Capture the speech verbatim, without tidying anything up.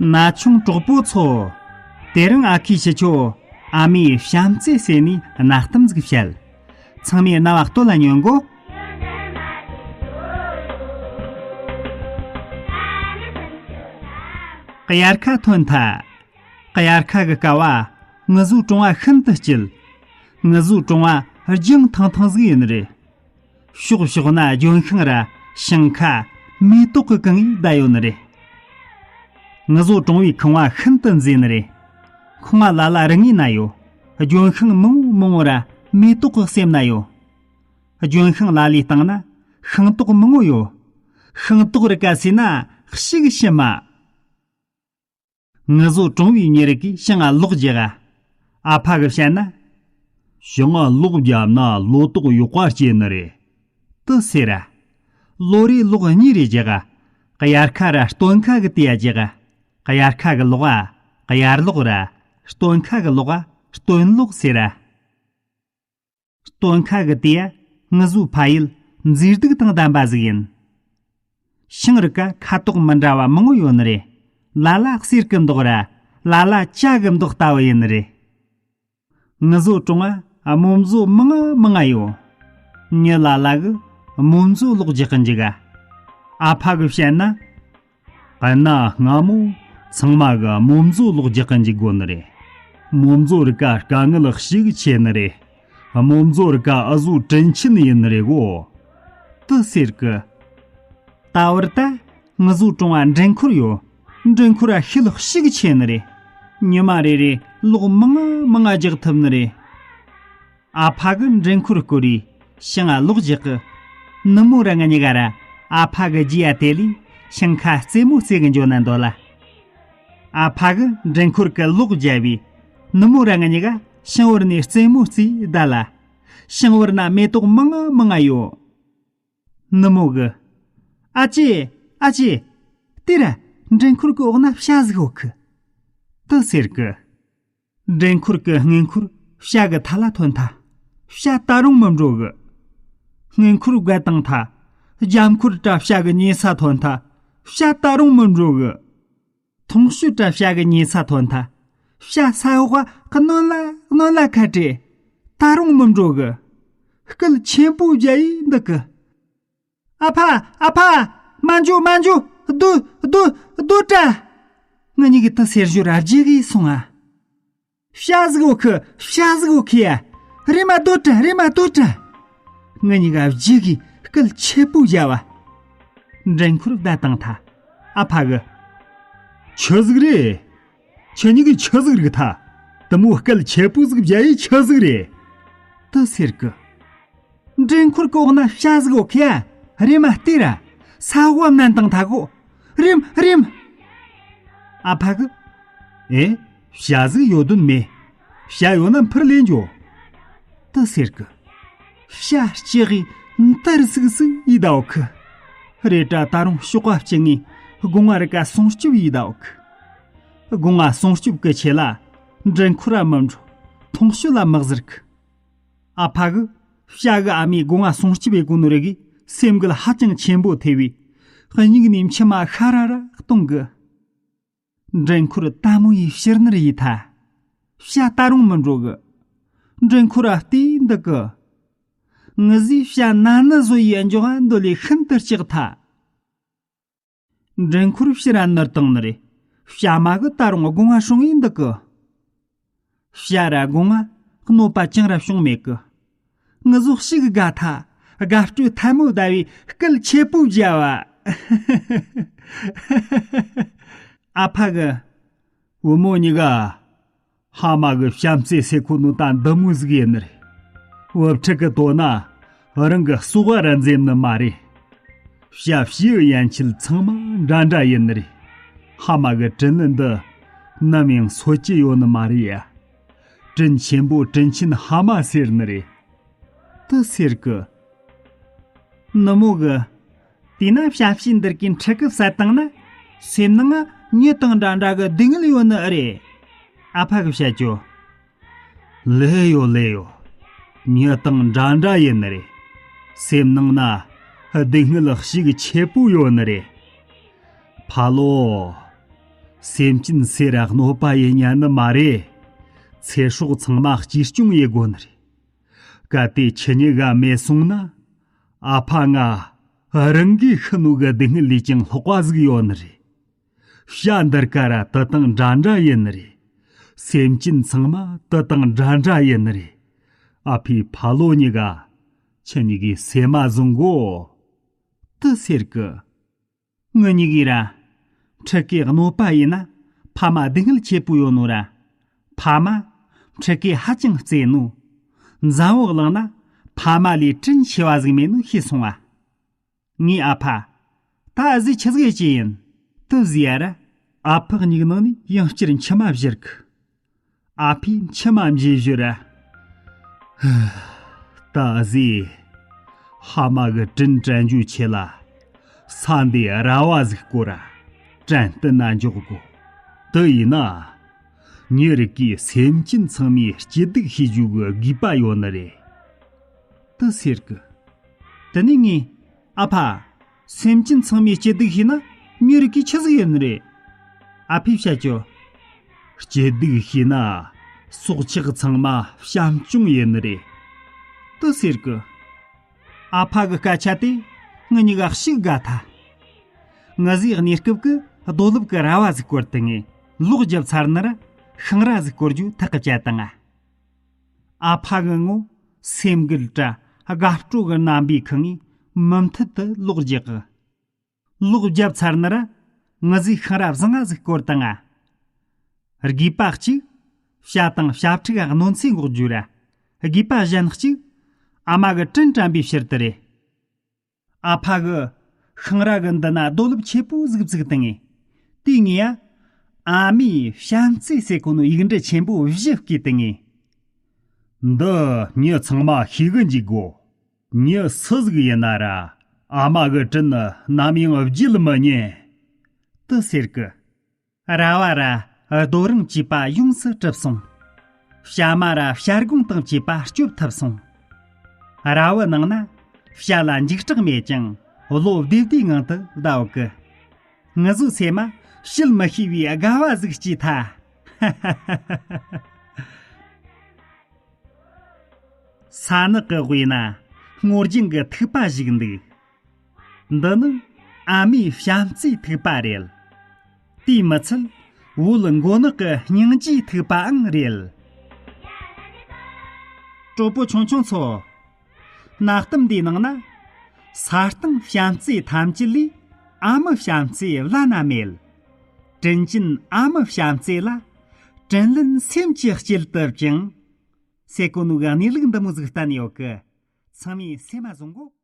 ན་ཆུང་གྲོགས་པོ་ཚོ། དེ་རིང་ཨ་ཁུས་ཁྱེད་ཆོ་ཨ་མའི་བྱམས་བརྩེ་ཟེར་ནས་གནའ་གཏམ་ཟིག་བཤད། ཚང་མས་རྣ་བ་གཏོད་ལ་ཉོན་གོ། དབྱར་ཁ་ཐོན་ཐལ། དབྱར་ཁ་གི་སྐབས་བ་ངུ་ཟོ་གྲོང་བ་ཤིན་ཏུ་སྐྱིད། ངུ་ཟོ་གྲོང་བ་རྒྱང་ཐང་ཐང་ཟིག་ཡིན་ནི་རེད། ཕྱོགས་ཕྱོགས་ན་ལྗོན་ཤིང་ར་ཞིང་ཁ་མེ་ཏོག་གིས་གང་ངེ་བསྡད་ཡོད་ནི་རེད། ངུ་ཟོ་གྲོང་བའི་ཁང་བ་ཤིན་ཏུ་མཛེས་ནི་རེད། ཁང་བ་ལ་ལ་རི་ངོས་ན་ཡོད། ལྗོན་ཤིང་མང་བོ་མང་བོ་ར་མེ་ཏོག་གི་གསེབ་ན་ཡོད། ལྗོན་ཤིང་ལ་ལའི་སྟེང་ན་ཤིང་ཏོག་མང་བོ་ཡོད། ཤིང་ཏོག་རི་ཀ་སོས་ན་ཤིག་ཤི་མ། ངུ་ཟོ་གྲོང་བའི་མྱི་རིགས་ཀྱིས་ཤིང་ང་ལོག་རྒྱག་ག། ཨ་ཕ་གིས་བཤད་ན། ཤིང་ང་ལོག་བརྒྱབ་ན་ལོ་ཏོག་ཡག་པ་སྐྱེ་ནི་རེད། དེ་ཟེར་ར། ལོ་རེ་ལོག་གཉིས་རེ་རྒྱག་ག། དབྱར་ཁ་ར་སྟོན་ཁ་གི་དུས་ཡ་རྒྱག་ག། དབྱར་ཁ་གི་ལོག་ག་དབྱར་ལོག་ར། སྟོན་ཁ་གི་ལོག་ག་སྟོན་ལོག་ཟེར་ར། སྟོན་ཁ་གི་དུས་ཡ་ངུ་ཟོ་ཕ་ཡུལ་མཛེས་སྡུག་དང་ལྡན་པ་ཟིག་ཡིན། ཤིང་རིགས་ཀ་ཁ་དོག་མི་འདྲ་བ་མང་བོ་ཡོད་ནི་རེད། ལ་ལ་གསེར་གི་མདོག་ར། ལ་ལ་ཇ་གི་མདོག་ལྟ་བུ་ཡིན་ནི་རེད། ངུ་ཟོ་གྲོང་ང་རྨོ་མཛོ་མང་ང་མང་ང་ཡོད། མྱི་ལ་ལ་གིས་རྨོ་མཛོ་ལོག་རྒྱག་གི་འཇུག་ག། ཨ་ཕ་གིས་བཤད་ན། གནའ་སྔ་མོ་ཚང་མ་གིས་རྨོ་མཛོ་ལོག་རྒྱག་གི་འཇུག་གོ་ནི་རེད། རྨོ་མཛོ་རིགས་ཀ་དཀའ་ངལ་ཞེ་གི་ཆེ་ནི་རེད། རྨོ་མཛོ་རིགས་ཀ་འུ་ཟོ་དྲིན་ཆེན་ཡིན་ནི་རེད་གོ། དེ་ཟེར་གི། ད་བར་ད་ངུ་ཟོ་གྲོང་བ་འདྲེན་འཁོར་ཡོད། འདྲེན་འཁོར་ར་ཤེད་ལོག་ཞེ་གི་ཆེ་ནི་རེད། ཉི་མ་རེ་རེ་ལོག་མང་ང་མང་ང་རྒྱག་ཐུབ་ནི་རེད། ཨ་ཕ་གིས་འདྲེན་འཁོར་བསྐོར་རས་ཤིང་ང་ལོག་རྒྱག་གི། ནུ་མོ་ར་ང་གཉིས་ཀ་ར་ཨ་ཕ་གི་རྗེས་ཡ་དེད་ལས་ཤིང་ཁ་རྩེད་མོ་རྩེ་གི་འགྱོ་ན་འདོད་ལ། ཨ་ཕ་གིས་འདྲེན་འཁོར་གི་ལོག་བརྒྱབ་བས་ནུ་མོ་ར་ང་གཉིས་ཀ་ཤིང་བར་ནས་རྩེད་མོ་རྩེས་བསྡད་ལ། ཤིང་བར་ན་མེ་ཏོག་མང་ང་མང་ང་ཡོད། ནུ་མོ་གིས། ཨ་ཅེ། ཨ་ཅེ། ལྟོས་ར། འདྲེན་འཁོར་གི་འོག་ན་བྱ་ཟིག་ཡོད་གི། དེ་ཟེར་གི། འདྲེན་འཁོར་གི་སྔས་འཁོར་བྱ་གི་ཐ་ལ་ཐོན་ཐལ། བྱ་ད་རུང་མི་འགྲོ་གི། སྔས་འཁོར་བརྒལ་བཏང་ཐལ། རྒྱབ་འཁོར་ར་བྱ་གི་ཉེ་ས་ཐོན་ཐལ། བྱ་ད་རུང་མི་འགྲོ་གི། ཐོང་གཤོལ་ར་བྱ་གི་ཉེ་ས་ཐོན་ཐལ། བྱ་ས་འོག་ག་གནོན་ལ་གནོན་ལ་ཁ་བྲལ། ད་རུང་མི་འགྲོ་གི། སྐད་ཆེན་པོ་བརྒྱབ་ཡས་འདུག་གི། ཨ་ཕ། ཨ་ཕ། མ་འགྱོ་མ་འགྱོ། སྡོད་སྡོད་སྡོད་དྲ། ང་གཉིས་ཀྱིས་དེ་ཟེར་ཞོར་ར་རྗེས་གི་སོང་ང་། བྱ་ཟིག་ཡོད་གི། བྱ་ཟིག་ཡོད་གི་ཡ། རེམ་མ་སྡོད་དྲ། རེམ་མ་སྡོད་དྲ། ང་གཉིས་ཀ་རྗེས་གི་སྐད་ཆེན་པོ་བརྒྱབ་བ། འདྲེན་འཁོར་བསྡད་བཏང་ཐལ། ཨ་ཕ་གིས། ཆི་ཟིག་རེད། ཁྱེད་གཉིས་ཀྱིས་ཆི་ཟིག་རིག་ཐལ། དེ་མོ་སྐད་ཆེན་པོ་ཟིག་བརྒྱབ་ཡས་ཆི་ཟིག་རེད། དེ་ཟེར་གི། འདྲེན་འཁོར་གི་འོག་ན་བྱ་ཟིག་ཡོད་གི་ཡ། རེམ་མ་ལྟོས་ར། ས་འོག་མནན་བཏང་ཐལ་གོ། རེམ་རེམ། ཨ་ཕ་གིས། ཨེ། བྱ་ཟིག་ཡོད་དོན་མེད། བྱ་ཡོད་ན་འཕུར་ལས་འགྱོ། དེ་ཟེར་གི། བྱ་ལྕགས་ཀྱིས་འདར་སིག་སིག་ཡས་བསྡད་ཡོད་གི། རེད་དྲ་ད་རུང་གཤོག་པ་བཅིངས་ངས་སྒོ་ང་རིགས་ཀ་སྲུང་སྐྱོབ་ཡས་བསྡད་ཡོད་གི། སྒོ་ང་སྲུང་སྐྱོབ་གི་ཆེད་ལ་འདྲེན་འཁོར་ར་མི་འགྲོ། ཐོང་གཤོལ་ལ་མི་གཟིར་གི། ཨ་ཕ་གིས་བྱ་གིས་ཨ་མའི་སྒོ་ང་སྲུང་སྐྱོབ་ཡེད་གོ་ནོ་རིགས་གིས་སེམས་འགུལ་ཧ་ཅང་ཆེན་པོ་ཐེབས་བས་སྙིང་ནས་མཆི་མ་ཤ་ར་ར་གཏོང་གི། འདྲེན་འཁོར་དལ་མོ་ཡས་ཕྱིར་ནུར་ཡས་ཐལ། བྱ་ད་རུང་མི་འགྲོ་གི། འདྲེན་འཁོར་ར་བལྟས་འདུག་གི། ངུ་ཟོས་བྱ་ན་ནི་ཟོ་ཡས་འཇོག་འདོད་ལས་ཤིན་ཏུ་ལྕགས་ཐལ། འདྲེན་འཁོར་ཕྱིར་ར་ནུར་བཏང་ནི་རེད། བྱ་མ་གིས་ད་རུང་སྒོ་ང་སྲུང་ཡས་འདུག་གི། བྱ་ར་སྒོ་ང་གནོད་པ་ཅང་ར་བྱུང་མེད་གི། ངུ་ཟོ་ཞེ་གི་དགའ་ཐལ། དགའ་སྤྲོའི་ཐལ་མོ་བརྡབས་པས་སྐད་ཆེན་པོ་བརྒྱབ་བ། ཨ་ཕ་གིས། བུ་མོ་གཉིས་ཀ། ཕ་མ་གིས་བྱམས་བརྩེ་ཟེར་གོ་ནོ་ད་འདི་མོ་ཟིག་ཡིན་ནི་རེད། བུ་ཕྲུག་གི་དོན་ན་རང་གི་སྲོག་ག་ར་འཛེམ་ནི་མ་རེད། བྱ་བྱིའུ་ཡན་ཆད་ཚང་མ་འདྲ་འདྲ་ཡིན་ནི་རེད། ཕ་མ་གི་དྲིན་ལན་འདི་ནམ་ཡང་སོད་ཀྱི་ཡོད་ནི་མ་རེད་ཡ། དྲིན་ཆེན་པོ་དྲིན་ཆེན་ཕ་མ་ཟེར་ནི་རེད། དེ་ཟེར་གི། ནུ་མོ་གིས། དེས་ན་བྱ་བྱིའུ་འདི་རིགས་ཀྱི་ཕྲུ་གུ་བསད་བཏང་ན། སེམས་ནང་ང་མྱི་དང་འདྲ་འདྲ་གི་སྡུག་བསྔལ་ཡོད་ནི་ཨེ་རེད། ཨ་ཕ་གིས་བཤད་རྒྱུ། ལོས་ཡོད་ལོས་ཡོད། མྱི་དང་འདྲ་འདྲ་ཡིན་ནི་རེད། སེམས་ནང་ན་སྡུག་བསྔལ་ཞེ་གི་ཆེ་པོ་ཡོད་ནི་རེད། ཕ་ལོ། སེམས་ཅན་སུ་ར་གནོད་པ་ཡེད་ཉན་ནི་མ་རེད། ཚེ་སྲོག་ཚང་མ་གཅེས་སྐྱོང་ཡེད་དགོ་ནི་རེད། གལ་ཏེ་ཁྱེད་གཉིས་ཀ་མེད་སོང་ན། ཨ་ཕ་ང་རང་གིས་ཤི་ནོ་གི་སྡུག་བསྔལ་ལས་ཀྱང་ལྷག་པ་ཟིག་ཡོད་ནི་རེད། བྱ་འདི་ར་ཀ་ར་དེ་དང་འདྲ་འདྲ་ཡིན་ནི་རེད། སེམས་ཅན་ཚང་མ་དེ་དང་འདྲ་འདྲ་ཡིན་ནི་རེད། ཨ་ཕའི་ཕ་ལོ་གཉིས་ཀ་ཁྱེད་གཉིས་ཀའི་སེམས་མ་བཟུང་གོ། དེ་ཟེར་གི། ངེད་གཉིས་ཀྱིས་ར་ཕྲུ་གུའི་གནོད་པ་ཡིན་ན་ཕ་མ་སྡུག་བསྔལ་ཆེ་པོ་ཡོད་ནོ་ར། ཕ་མ་ཕྲུ་གུ་ཧ་ཅང་བརྩེ་ནོ། འཛམ་བུ་གླིང་ན་ཕ་མ་ལས་དྲིན་ཆེ་བ་ཟིག་མེད་ནོ་ཤེས་སོང་བ། ངའི་ཨ་ཕ། ད་ཨ་ཟི་ཆི་ཟིག་ཡེད་ཀྱི་ཡིན། དེ་ཟེར་ཡ་ར། ཨ་ཕའི་མིག་ནང་ནས་ཡང་བསྐྱར་མཆི་མ་བཞུར་གི། ཨ་ཕས་མཆི་མ་འབྱིན་བཞིན་ར། ད་ཨ་ཟི། ཕ་མ་གི་དྲིན་དྲན་རྒྱུའི་ཆེད་ལ། ས་འདིའི་ར་བ་ཟིག་བསྐོར་ར། དྲན་རྟེན་ན་འཇོག་དགོ། དེ་ཡིན་ན། མྱི་རིགས་ཀྱིས་སེམས་ཅན་ཚང་མའི་སྐྱིད་སྡུག་ཤེས་རྒྱུ་གི་དགོས་པ་ཡོད་ནི་རེད། དེ་ཟེར་གི། དེ་ནས་ངས། ཨ་ཕ། སེམས་ཅན་ཚང་མའི་སྐྱིད་སྡུག་ཤེས་ན་མྱི་རིགས་ཀྱི་ཆི་ཟིག་ཡོད་ནི་རེད། ཨ་ཕས་བཤད་རྒྱུ། སྐྱིད་སྡུག་ཤེས་ན་སྲོག་ཆགས་ཚང་མ་བྱམས་སྐྱོང་ཡིན་ནི་རེད། དེ་ཟེར་གི། ཨ་ཕ་གི་སྐད་ཆ་དེ་ངེད་གཉིས་ཀ་ཞིག་དགའ་ཐལ། ངེད་ཟིག་གནས་སྐབས་ཀྱི་རྡོ་ལེབ་ཀྱི་ར་བ་ཟིག་བསྐོར་དེ་ངས་ལོག་རྒྱབ་ཚར་ནི་ར་ཤིང་ར་ཟིག་བསྐོར་རྒྱུ་ཐག་བཅད་བཏང་ང་། ཨ་ཕ་གི་ངོ་སེམས་འགུལ་དྲ་དགའ་སྤྲོ་གི་རྣམ་པའི་ཁ་ངས་མུ་མཐུད་དུ་ལོག་རྒྱག་གི། ལོག་བརྒྱབ་ཚར་ན་ར་ང་ཟིག་ཤིང་ར་བཟང་ང་ཟིག་བསྐོར་བཏང་ང་། དགོས་པ་གཅིག་བྱ་དང་བྱ་ཕྲུག་ག་གནོད་འཚེ་འགོག་རྒྱུ་ར། དགོས་པ་གཞན་གཅིག་ཨ་མ་གི་དྲིན་དྲན་པའི་ཕྱིར་དུ་རེད། ཨ་ཕ་གི་ཤིང་ར་གི་འདི་ན་རྡོ་ལེབ་ཆེ་པོ་ཟིག་བཙུགས་བཏང་ངས། དེའི་ངས་ཡ། ཨ་མའི་བྱམས་བརྩེ་ཟེར་གོ་ནོ་ཡིག་འབྲུ་ཆེན་པོ་བཞི་བརྐོས་བཏང་ངས། འདི་མྱི་ཚང་མ་ཤེས་གི་འཇུག་གོ། མྱི་སུ་ཟིག་ཡིན་ན་ར། ཨ་མ་གི་དྲིན་ནམ་ཡང་བརྗེད་མི་ཉན། དེ་ཟེར་གི། ར་བ་ར་རྡོ་རིང་བཅས་པ་ཡོངས་སུ་གྲུབ་སོང་། བྱ་མ་ར་བྱ་སྒོང་དང་བཅས་པ་སྐྱོབ་ཐུབ་སོང་། ར་བའི་ནང་ན་བྱ་ལ་འཇིགས་སྐྲག་མེད་ཀྱང་བློ་བདེ་བདེའི་ངང་དུ་བསྡད་ཡོད་གི། ང་ཚོའི་སེམས་མ་བྱེད་མི་ཤེས་པའི་དགའ་བ་ཟིག་སྐྱེས་ཐལ། ས་ནག་གི་དབུས་ན་སྔོ་ལྗང་གི་ཐིགས་པ་ཞིག་འདུག། འདི་ནི་ཨ་མའི་བྱམས་བརྩེའི་ཐིགས་པ་རེད། དེས་མི་ཚད་བོད་མགོ་ནག་གི་སྙིང་རྗེའི་ཐིགས་པའང་རེད། གྲོགས་པོ་ཆུང་ཆུང་ཚོ། གནའ་གཏམ་འདིའི་ནང་ན། ས་སྟེང་བྱམས་བརྩེ་ཐམས་ཅད་ལས། ཨ་མའི་བྱམས་བརྩེ་བླ་ན་མེད། དྲིན་ཅན་ཨ་མའི་བྱམས་བརྩེ་ལ། དྲིན་ལན་སེམས་ཀྱིས་སྐྱེལ་ཐུབ་ཅིང་། ཟེར་གོ་ནོ་གི་གནས་ལུགས་འདི་མོ་ཟིག་བསྟན་ཡོད་གི། ཚང་མས་སེམས་མ་བཟུང་གོ།